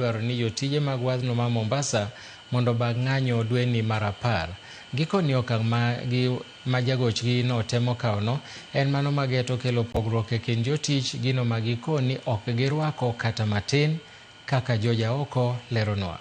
dwaro ni jotije mag wadhno ma Mombasa mondo obag ng'anyo dweni mar 10. Gikoni okang' ma jagochgi no temo kawono en mano mageto kelo pogruok e kind jotich, gino ma gikoni ok girwako kata matin, kaka George Aoko leronwa.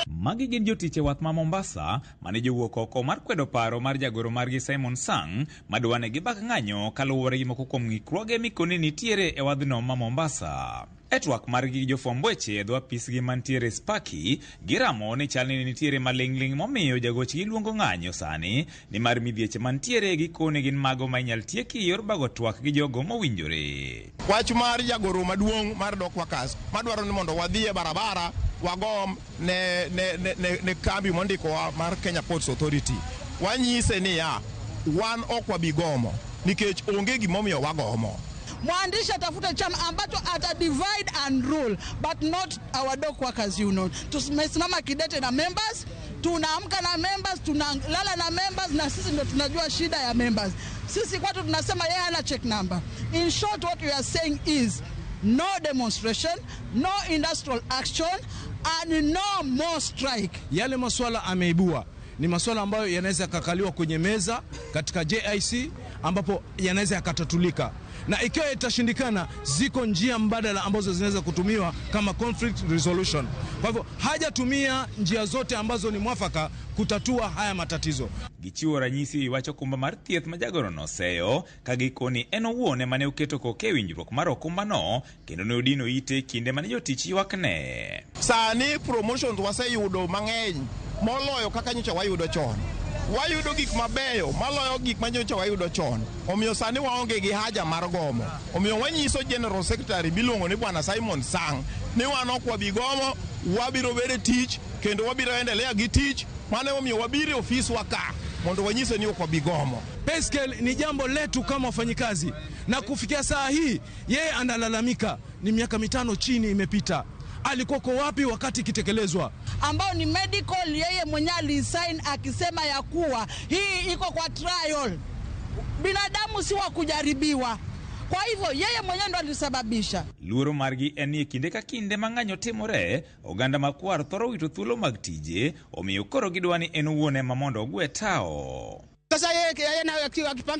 Magi gin jotich e wath ma Mombasa mane jowuok oko mar kwedo paro mar jagoro margi Simon Sang madwa ni gibag ng'anyo kaluwore gi moko kuom ng'ikruoge mikoni nitiere e wadhno ma Mombasa. E twak margi gi jofwamb weche e dho apisgi mantiere Spaki, giramo ni chal ni nitiere maling'ling' momiyo jagochgi luongo ng'anyo sani nimar midhieche mantiere gikone gin mago ma inyal tieki e yor bago twak gi jogo mowinjore. Wach mar jagoro maduong' mar Dock Workers madwaro ni mondo wadhi e barabara wagom ne kambi mondikowa mar Kenya Ports Authority. Wanyise niya, wan ok wabi gomo nikech onge gimomiyo wagomo. Mwandishi atafute chama ambacho ata divide and rule, but not our dock workers union. Tumesimama kidete na members, tunaamka na members, tunalala na members, na sisi ndio tunajua shida ya members. Sisi kwetu tunasema yeye ana check number. In short, what we are saying is no demonstration, no industrial action and no more strike. Yale masuala ameibua ni masuala ambayo yanaweza yakakaliwa kwenye meza katika JIC ambapo yanaweza yakatatulika, na ikiwa itashindikana, ziko njia mbadala ambazo zinaweza kutumiwa kama conflict resolution. Kwa hivyo hajatumia njia zote ambazo ni mwafaka kutatua haya matatizo. Gichiwo ranyisi wach okumba mar thieth ma jagoro noseyo ka gikoni en owuon ema ne oketo koke e winjruok mar okumbano kendo ne odino ite kinde mane jotich ywakne. Sani promotions waseyudo mang'eny moloyo kaka nyocha wayudo chon. Wayudo gik mabeyo maloyo gik ma nyocha wayudo chon. Omiyo sani waonge gi haja mar gomo. Omiyo wanyiso General Secretary miluongo ni Bwana Simon Sang ni wan ok wabi gomo, wabiro bedo e tich kendo wabiro endelea gi tich. Mano emomiyo wabiro e ofiswa ka mondo wanyise ni ok wabi gomo. Pay scale ni jambo letu kama wafanyikazi, na kufikia saa hii yeye analalamika ni miaka 5 chini imepita. Alikuwa kwa wapi wakati ikitekelezwa? Ambao ni medical, yeye mwenyewe alisign akisema ya kuwa hii iko kwa trial. Binadamu si wa kujaribiwa. Kwa hivyo yeye mwenyewe ndo alisababisha. Luoro margi en ni e kinde ka kinde ma ng'anyo timore, oganda makwar thoro wito thuolo mag tije, omiyo koro gidwa ni en owuon ema mondo ogwe tao. Sasa yeye akipanga